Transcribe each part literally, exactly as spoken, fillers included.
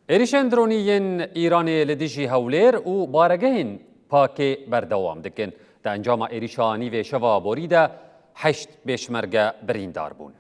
Êrîşên dronî yên Îranê li dijî hewlêr û baregehên Pakê berdewam dikin. Di encama êrîşa nîvê şeva borî de heşt pêşmerge birîndar bûn.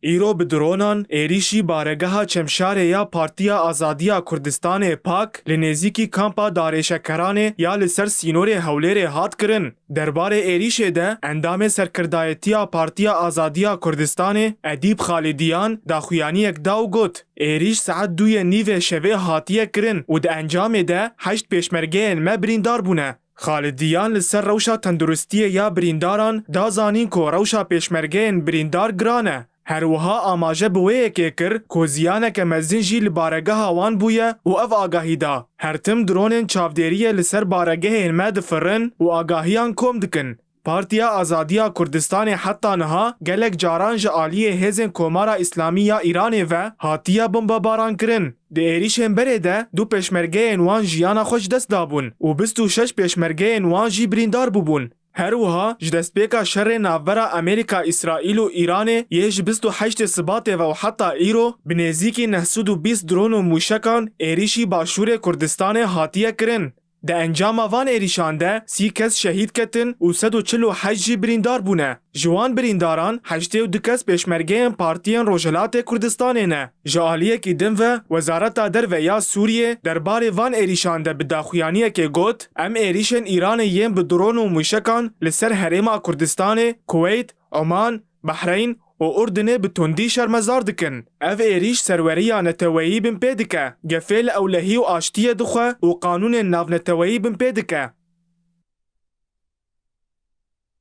Îro bi dronan êrîşî baregeha Çemşarê ya Partiya Azadiya Kurdistanê, pak, li nêzîkî kampa darêşekeranê ya li ser sînorê Hewlêrê hat kirin. Derbarê êrîşê de endamê serkirdayetiya Partiya Azadiya Kurdistanê Edîb Xalidiyan daxuyaniyek da û got, êrîş saet duyê nîvê şevê hatiye kirin û di encamê de heşt pêşmergeyên me birîndar bûne. Xalidiyan li ser rewşa tenduristiyê ya birîndaran da zanîn ku rewşa pêşmergeyên birîndar giran e. Her wiha amaje bi wê yekê kir ku ziyaneke mezin jî li baregeha wan bûye û ev agahî da, her tim dronên çavdêriyê li ser baregehên me difirin û agahiyan kom dikin. Partiya Azadiya Kurdistanê heta niha gelek caran ji aliyê hêzên Komara Îslamî ya Îranê ve hatiye bombebaran kirin. Di êrîşên berê de du pêşmergeyên wan jiyana xwe ji dest dabûn û bîst û şeş pêşmergeyên wan jî birîndar bûbûn. Her wiha ji destpêka şerê navbera Amerîka, Îsraîl û Îranê yê ji bîst û heştê Sibatê ve û heta îro bi nêzîkî neh sed û bîst dron û mûşekan êrîşî başûrê Kurdistanê hatiye kirin. Di encama van êrîşan de sî kes şehîd ketin û sed û çil û heşt jî birîndar bûne. Ji wan birîndaran heştê û du kes pêşmergeyên partiyên Rojhilatê Kurdistanê ne. Ji aliyekî din ve, Wezareta Derve ya Sûriyê derbarê van êrîşan de bi daxuyaniyekê got, em êrîşên Îranê yên bi dron û mûşekan li ser herêma Kurdistanê, Kuweyt, Oman, Behreyn û Urdunê bi tundî şermezar dikin. Ev êrîş serweriya neteweyî binpê dike, gefê li ewlehî û aştiyê dixwe û qanûnên navneteweyî binpê dike.